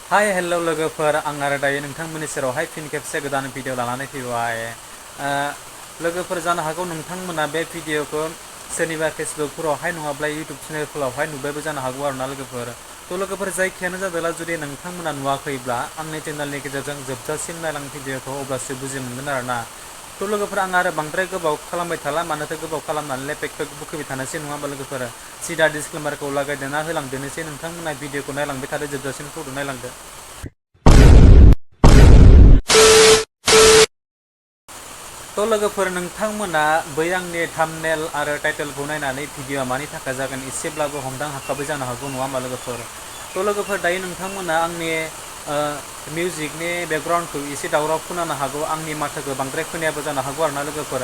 हाय हेलौ लोगोफोर आं आरो दायो नोंथांमोननि सेरावहाय फिन खेबसे गोदान भिडिअ लानानै फैबाय। लोगोफोर जानो हागौ नोंथांमोना बे भिडिअखौ सोरनिबा फेसबुकफोरावहाय नङाब्ला इउटुब चेनेलफोरावहाय नुबायबो जानो हागौ आरोना लोगोफोर। थ' लोगोफोर जायखियानो जादोंला जुदि नोंथांमोना नुवाखैब्ला आंनि चेनेलनि गेजेरजों जोबजासिम नायलां भिडिअखौ अब्लासो बुजि मोनगोन आरोना। थ' लोगोफोर आं आरो बांद्राय गोबाव खालामबाय थाला मानोथो गोबाव खालामनानैलाय पेक बुखोबाय थानोसै नङा होमबा लोगोफोर। सिदा डिसक्लेमारखौ लागायदेरना होलांदेरनोसै नोंथांमोना भिडिअखौ नायलांबाय थादो जोबजासिम थौदो नायलांदो। थ' लोगोफोर नोंथांमोना बै आंनि थाम्बनेल आरो टाइटेलखौ नायनानै भिडिअआ मानि थाखाय जागोन एसेब्लाबो हमदां हाखाबाय जानो हागौ नङा होमबा लोगोफोर। थ' लोगोफोर दायो नोंथांमोना आंनि मिउजिकनि बेकग्राउन्डखौ एसे दावराव खोनानो हागौ आंनि माथोखौ बांद्राय खोनायाबो जानो हागौ आरोना लोगोफोर।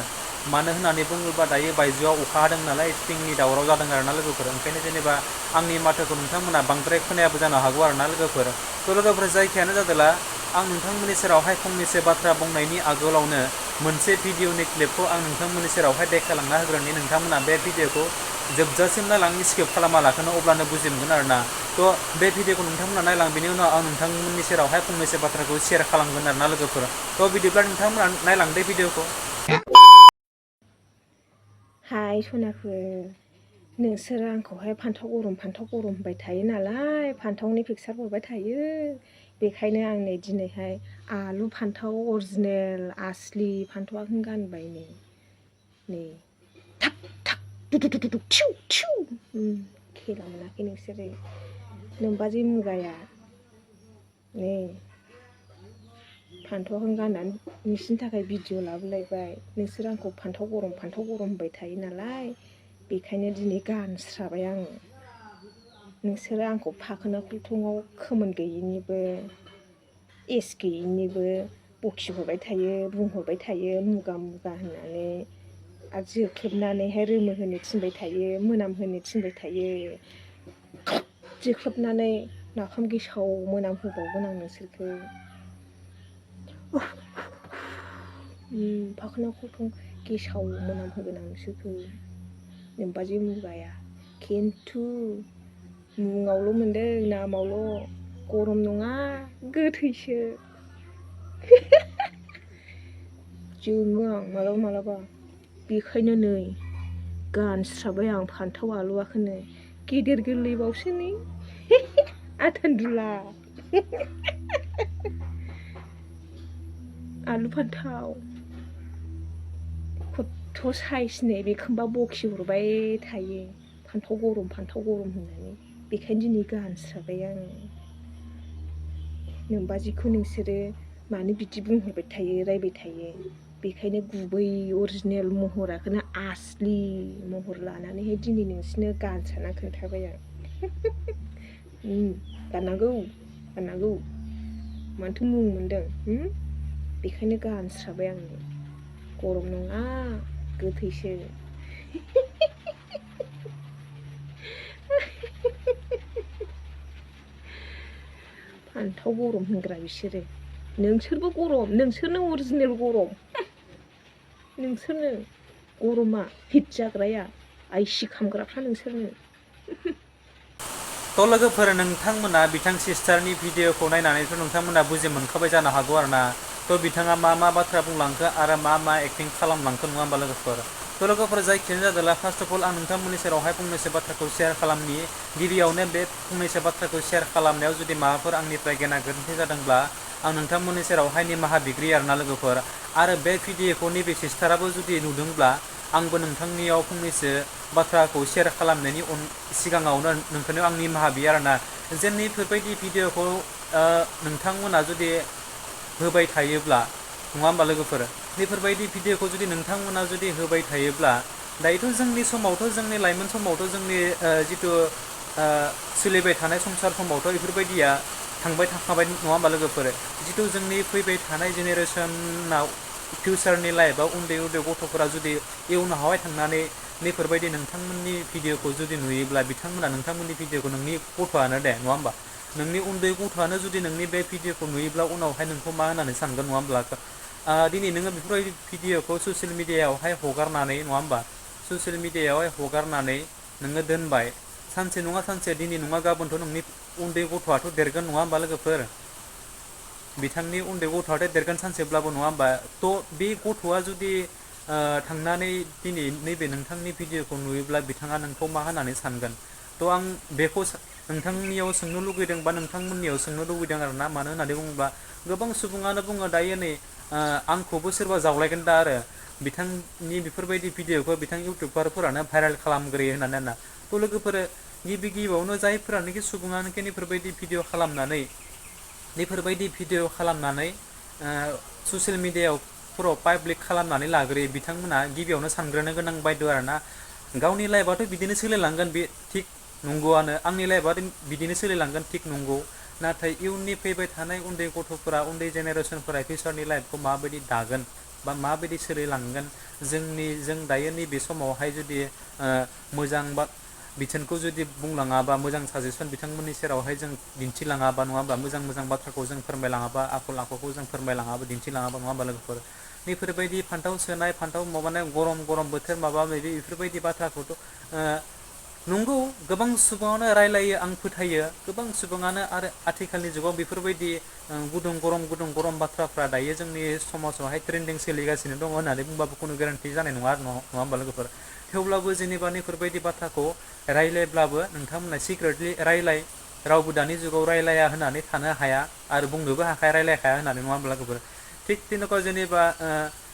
मानो होननानै बुङोब्ला दायो बायजोआव अखा हादों नालाय थिंनि दावराव जादों आरोना लोगोफोर। ओंखायनो जेनेबा आंनि माथोखौ नोंथांमोना बांद्राय खोनायाबो जानो हागौ आरोना लोगोफोर। थ' लोगोफोर जायखियानो जादोंला आं नोंथांमोननि सेरावहाय फंनैसो बाथ्रा बुंनायनि आगोलावनो मोनसे भिडिअनि क्लिपखौ आं नोंथांमोननि सेरावहाय देखायलांना होग्रोनि नोंथांमोना बे भिडिअखौ जोबजासिम नायलां स्किप खालामालाखोनो अब्लानो बुजि मोनगोन आरोना। थ' बे भिडिअखौ नोंथांमोना नायलां बिनि उनाव आं नोंथांमोननि सेरावहाय फंनैसो बाथ्राखौ शेयार खालामगोन आरोना लोगोफोर। थ' बिदिब्ला नोंथांमोना नायलांदो भिडिअखौ। हाय सनाफोर, नोंसोर आंखौहाय फान्थाव गरम होनबाय थायो नालाय फान्थावनि पिकचार हरबाय थायो। बेखायनो आं नै दिनैहाय आलु फान्थाव अरिजिनेल आसलि फान्थावाखौनो गानबाय नै थाक थाक दुदुदुदु थिउ थिउ। खेला मोनाखै नोंसोरो नोमबाजै मुगाया नै फान्थावखौनो गाननानै नोंसिनि थाखाय भिडिअ लाबोलायबाय। नोंसोर आंखौ फान्थाव गरम होनबाय थायो नालाय बेखायनो दिनै गानस्राबाय आङो। नोंसोरो आंखौ फाखोना खुलथुङाव खोमोन गैयिनिबो एस गैयिनिबो बखिहरबाय थायो बुंहरबाय थायो मुगा मुगा होननानै आरो जोख्लोबनानैहाय रोमो होनो थिनबाय थायो मोनामहोनो थिनबाय थायो। जोख्लोबनानै नाफाम गेसाव मोनामहोबावगोन आं नोंसोरखौ। फाखोना खुलथुं गेसाव मोनामहोगोन आं नोंसोरखौ नोमबाजै मुगाया। खिन्थु मुङावल' मोनदों नामावल' गरम नङा गोथैसो। जोङो आं मालाबा मालाबा बेखायनो नै गानस्राबाय आं फान्थाव आलुवाखौनो गेदेर गोरलैबावसो नै आथोन दुला आलु फान्थाव खथ्थ' साइसनो बेखौबा बखिहरबाय थायो फान्थाव गरम होननानै। बेखायनो दिनै गानस्राबाय आङो। नोमबाजैखौ नोंसोरो मानो बिदि बुंहरबाय थायो रायबाय थायो। बेखायनो गुबै अरिजिनेल महराखौनो आसलि महर लानानैहाय दिनै नोंसोरनो गानस्राना खोन्थाबाय आं। गाननांगौ मानोथो मुं मोनदों बेखायनो गानस्राबाय आं। गरम नङा गोथैसो। फान्थाव गरम होनग्रा बिसोरो। नोंसोरबो गरम, नोंसोरनो अरिजिनेल गरम। नोंसोरनो गरमा हिट जाग्राया आइसि खामग्राफ्रा नोंसोरनो। थ' लोगोफोर नोंथांमोना बिथां सिस्टारनि भिडिअखौ नायनानैथ' नोंथांमोना बुजि मोनखाबाय जानो हागौ आरोना। थ' बिथाङा मा मा बाथ्रा बुंलांखो आरो मा एक्टिं खालामलांखो नङा होमबा लोगोफोर। थ' लोगोफोर जायखियानो जादोंला फार्स्ट अफ अल आं नोंथांमोननि सेरावहाय फंनैसो बाथ्राखौ शेयार खालामनि। गिबियावनो बे फंनैसो बाथ्राखौ शेयार खालामनायाव जुदि माबाफोर आंनिफ्राय गेना गोरोन्थि जादोंब्ला आं नोंथांमोननि सेरावहाय निमाहा बिग्रियो आरोना लोगोफोर। आरो बे भिडिअखौ नैबे सिस्टाराबो जुदि नुदोंब्ला आंबो नोंथांनियाव फंनैसो बाथ्राखौ शेयार खालामनायनि सिगाङावनो नोंथांनियाव आं निमाहा बियो आरोना। जे नैफोरबायदि भिडिअखौ नोंथांमोना जुदि होबाय थायोब्ला नङा होमबा लोगोफोर। बेफोरबायदि भिडिअखौ जुदि नोंथांमोना जुदि होबाय थायोब्ला दायोथ' जोंनि समावथ' जोंनि लाइमोन समावथ' जोंनि जिथु सोलिबाय थानाय संसार समावथ' बेफोरबायदिया थांबाय थाखाबाय नङा होमबा लोगोफोर। जिथु जोंनि फैबाय थानाय जेनेरेसनाव फिउचारनि लाइफआव उन्दै गथ'फोरा जुदि इयुनावहाय थांनानै नैफोरबायदि नोंथांमोननि भिडिअखौ जुदि नुयोब्ला बिथांमोना नोंथांमोननि भिडिअखौ नोंनि गथ'आनो दे नङा होमबा नोंनि उन्दै गथ'आनो जुदि नोंनि बे भिडिअखौ नुयोब्ला उनावहाय नोंखौ मा होननानै सानगोन नङा होमब्ला। दिनै नोङो बेफोरबायदि भिडिअखौ ससियेल मिडियायावहाय हगारनानै नङा होमबा ससियेल मिडियायावहाय हगारनानै नोङो दोनबाय। सानसे नङा सानसे दिनै नङा गाबोनथ' नोंनि उन्दै गथ'आथ' देरगोन नङा होमबा लोगोफोर बिथांनि उन्दै गथ'आथ' देरगोन सानसेब्लाबो नङा होमबा थ' बे गथ'आ जुदि थांनानै दिनै नैबे नोंथांनि भिडिअखौ नुयोब्ला बिथाङा नोंखौ मा होननानै सानगोन थ' आं बेखौ नोंथांनियाव सोंनो लुगैदों बा नोंथांमोननियाव सोंनो लुगैदों आरोना मानो होननानै बुङोब्ला गोबां सुबुङानो बुङो दायो नै आंखौबो सोरबा जावलायगोन दा आरो बिथांनि बेफोरबायदि भिडिअखौ बिथां इउटुबारफोरानो भाइरेल खालामग्रोयो होननानै आरोना थ' लोगोफोर गिबियावनो जायफोरानोखि सुबुङानोखि बेफोरबायदि भिडिअ खालामनानै ससियेल मिडियाफोराव पाब्लिक खालामनानै लाग्रोयो बिथांमोना गिबियावनो सानग्रोनो गोनां बायद' आरोना गावनि लाइफआथ' बिदिनो सोलिलांगोन बे थिग नंगौआनो आंनि लाइफआ बिदिनो सोलिलांगोन थिग नंगौ नाथाय इयुननि फैबाय थानाय उन्दै गथ'फोरा उन्दै जेनेरेसनफोरा फिउचारनि लाइफखौ माबायदि दागोन बा माबायदि सोलिलांगोन जों दायो नैबे समावहाय जुदि मोजां बा बिथोनखौ जुदि बुंलाङाबा मोजां साजेसन बिथांमोननि सेरावहाय जों दिन्थिलाङाबा नङा होमबा मोजां बाथ्राखौ जों फोरमायलाङाबा आखल आखुखौ जों फोरमायलाङाबा दिन्थिलाङाबा नङा होमबा लोगोफोर बेफोरबायदि फान्थाव सोनाय फान्थाव माबानाय गरम बोथोर माबा माबि बेफोरबायदि बाथ्राखौथ' नंगौ गोबां सुबुङानो रायलायो आं फोथायो गोबां सुबुङानो आरो आथिखालनि जुगाव बेफोरबायदि गुदुं गरम बाथ्राफ्रा दायो जोंनि समाजावहाय ट्रेन्डिं सोलिगासिनो दङ होननानै बुंबाबो खुनु गोरोन्थि जानाय नङा आरो नङा होमबा लोगोफोर थेवब्लाबो जेनेबा नैफोरबायदि बाथ्राखौ रायलायब्लाबो नोंथांमोना सिक्रेटलि रायलाय रावबो दानि जुगाव रायलाया होननानै थानो हाया आरो बुंनोबो हाखाया रायलायखाया होननानै नङा होमबा लोगोफोर थिग तेनेका जेनेबा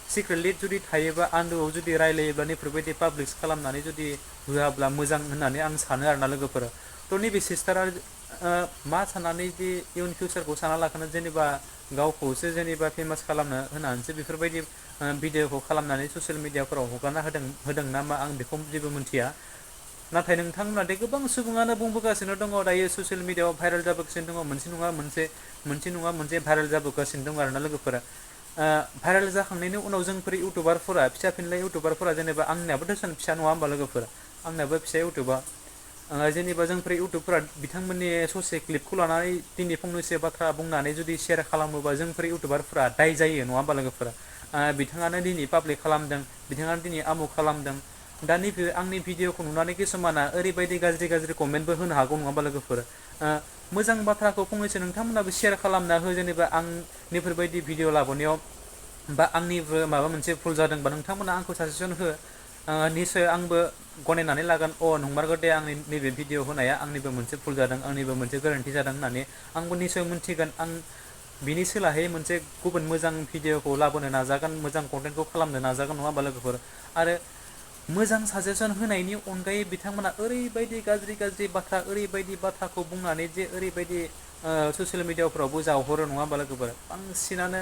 सिक्रेटलि जुदि थायोबा आन्दोआव जुदि रायलायोब्ला नैफोरबायदि पाब्लिस खालामनानै जुदि होआब्ला मोजां होननानै आं सानो आरोना लोगोफोर थ' नैबे सिस्टारा मा साननानै दि इयुन फिउचारखौ साना लाखानो जेनेबा गावखौसो जेनेबा फेमास खालामनो होनानैसो बेफोरबायदि भिडिअखौ खालामनानै ससियेल मिडियाफोराव हगारना होदों नामा आं बेखौ जेबो मिथिया नाथाय नोंथांमोना दे गोबां सुबुङानो बुंबोगासिनो दङ दायो ससियेल मिडियाआव भाइरेल जाबोगासिनो दङ मोनसे नङा मोनसे भाइरेल जाबोगासिनो दङ आरोना लोगोफोरा भाइरेल जाखांनायनि उनाव जोंफोर इउटुबारफोरा फिसा फिनला इउटुबारफोरा जेनेबा आंनियाबोथ' फिसा नङा होमबा लोगोफोर आंनाबो फिसा इउटुबा जेनेबा जोंफोर इउटुबफोरा बिथांमोननि ससे क्लिपखौ लानानै दिनै फंनैसो बाथ्रा बुंनानै जुदि शेयार खालामोबा जोंफोर इउटुबारफोरा दाय जायो नङा होमबा लोगोफोरा बिथाङानो दिनै पाब्लिक खालामदों बिथाङानो दिनै आमुख खालामदों दा नैबे आंनि भिडिअखौ नुनानै किसुमाना ओरैबायदि गाज्रि कमेन्टबो होनो हागौ नङा होमबा लोगोफोर मोजां बाथ्राखौ फंनैसो नोंथांमोनाबो शेयार खालामना हो जेनेबा आं नैफोरबायदि भिडिअ लाबोनायाव बा आंनिबो माबा मोनसे भुल जादोंबा नोंथांमोना आंखौ साजेसन हो निसय आंबो गनायनानै लागोन नंमारगौ दे आंनि नैबे भिडिअ होनाया आंनिबो मोनसे भुल जादों आंनिबो मोनसे गोरोन्थि जादों होननानै आंबो निसय मोनथिगोन आं बिनि सोलायै मोनसे गुबुन मोजां भिडिअखौ लाबोनो नाजागोन मोजां कन्टेन्टखौ खालामनो नाजागोन नङा होमबा लोगोफोर आरो मोजां साजेसन होनायनि अनगायै बिथांमोना ओरैबायदि गाज्रि बाथ्रा ओरैबायदि बाथ्राखौ बुंनानै जे ओरैबायदि ससियेल मिडियाफ्रावबो जावहरो नङा होमबा लोगोफोर बांसिनानो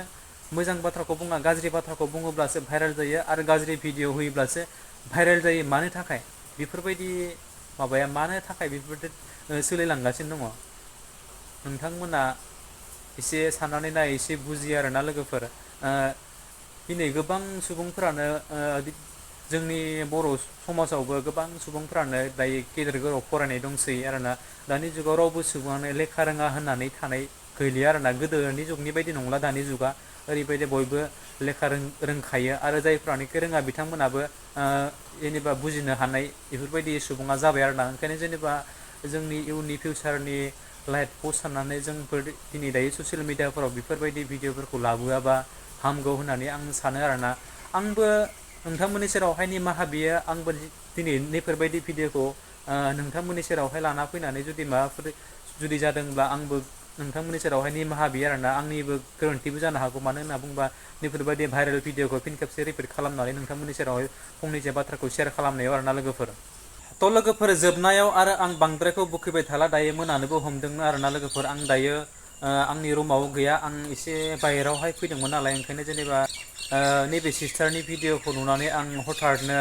मोजां बाथ्राखौ बुङा गाज्रि बाथ्राखौ बुङोब्लासो भाइरेल जायो आरो गाज्रि भिडिअ होयोब्लासो भाइरेल जायो मानो थाखाय बेफोरबायदि माबाया मानो थाखाय बेफोरबायदि सोलिलांगासिनो दङ नोंथांमोना एसे साननानै नाय एसे बुजियो आरोना लोगोफोर दिनै गोबां सुबुंफोरानो जोंनि बर' समाजावबो गोबां सुबुंफ्रानो दायो गेदेर गोलाव फरायनाय दंसै आरोना दानि जुगाव रावबो सुबुङानो लेखा रोङा होननानै थानाय गैलिया आरोना गोदोनि जुगनि बायदि नंला दानि जुगा ओरैबायदि बयबो लेखा रोंखायो आरो जायफ्रानोखि रोङा बिथांमोनाबो जेनेबा बुजिनो हानाय बेफोरबायदि सुबुङा जाबाय आरोना ओंखायनो जेनेबा जोंनि इयुननि फिउचारनि लाइफखौ साननानै जोंफोर दिनै दायो ससियेल मिडियाफोराव बेफोरबायदि भिडिअफोरखौ लाबोआबा हामगौ होननानै आं सानो आरोना आंबो नोंथांमोननि सेरावहाय निमाहा बियो आंबो दिनै नैफोरबायदि भिडिअखौ नोंथांमोननि सेरावहाय लाना फैनानै जुदि माबाफोर जुदि जादोंब्ला आंबो नोंथांमोननि सेरावहाय निमाहा बियो आरोना आंनिबो गोरोन्थिबो जानो हागौ मानो होनना बुङोबा बेफोरबायदि भाइरेल भिडिअखौ फिन खेबसे रिपिट खालामनानै नोंथांमोननि सेरावहाय फंनैसो बाथ्राखौ शेयार खालामनायाव आरोना लोगोफोर थ' लोगोफोर जोबनायाव आरो आं बांद्रायखौ बुखैबाय थाला दायो मोनानोबो हमदोंमोन आरोना लोगोफोर आं दायो आंनि रुमाव गैया आं एसे बाहेरावहाय फैदोंमोन नालाय ओंखायनो जेनेबा नैबे सिस्टारनि भिडिअखौ नुनानै आं हथारनो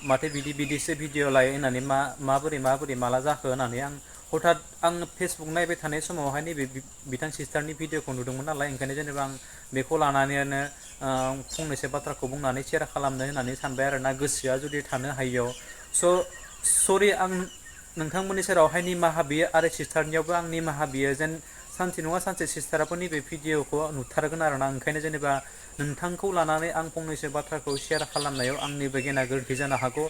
माथो बिदिसो भिडिअ लायो होननानै माबोरै माला जाखो होननानै आं हथात आं फेसबुक नायबाय थानाय समावहाय नैबे बिथां सिस्टारनि भिडिअखौ नुदोंमोन नालाय ओंखायनो जेनेबा आं बेखौ लानानैनो फंनैसो बाथ्राखौ बुंनानै शेयार खालामनो होननानै सानबाय आरोना गोसोआ जुदि थानो हायियाव सरि आं नोंथांमोननि सेरावहाय निमाहा बियो आरो सिस्टारनियावबो आं निमाहा बियो जेन सानसे नङा सानसे सिस्टाराबो नैबे भिडिअखौ नुथारगोन आरोना ओंखायनो जेनेबा नोंथांखौ लानानै आं फंनैसो बाथ्राखौ शेयार खालामनायाव आंनिबो गेना गोरोन्थि जानो हागौ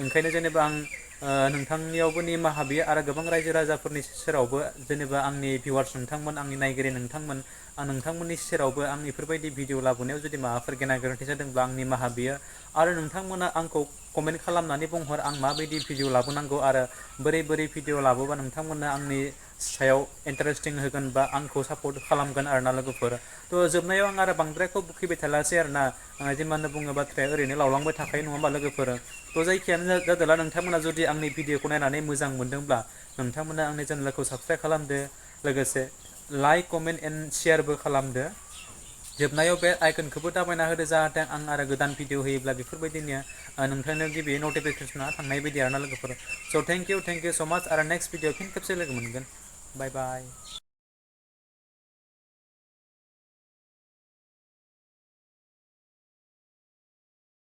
ओंखायनो जेनेबा आं नोंथांनियावबो निमाहा बियो आरो गोबां रायजो राजाफोरनि सेरावबो जेनेबा आंनि भिउवार्स नोंथांमोन आंनि नायगिरि नोंथांमोन आं नोंथांमोननि सेरावबो आं बेफोरबायदि भिडिअ लाबोनायाव जुदि माबाफोर गेना गोरोन्थि जादोंब्ला आं निमाहा बियो आरो नोंथांमोना आंखौ कमेन्ट खालामनानै बुंहर आं माबायदि भिडिअ लाबोनांगौ आरो बोरै बोरै भिडिअ लाबोबा नोंथांमोना आंनि सायाव इन्टारेस्टिं होगोन बा आंखौ सापर्ट खालामगोन आरोना लोगोफोर थ' जोबनायाव आं आरो बांद्रायखौ बुखिबाय थालासै आरोना जे मा होनना बुङो बाथ्राया ओरैनो लावलांबाय थाखायो नङा होमबा लोगोफोर थ' जायखियानो जादोला नोंथांमोना जुदि आंनि भिडिअखौ नायनानै मोजां मोनदोंब्ला नोंथांमोना आंनि चेनेलखौ साबसक्राइब खालामदो लोगोसे लाइक कमेन्ट एन्ड शेयारबो खालामदो जोबनायाव बे आइकनखौबो दाबायना होदो जाहाथे आं आरो गोदान भिडिअ होयोब्ला बेफोरबायदिनो नोंथांनो गिबि नटिफिकेसना थांनाय बायदि आरोना लोगोफोर स' थेंक इउ स' माच आरो नेक्स्ट भिडिअ फिन खेबसे लोगो मोनगोन बाय बाय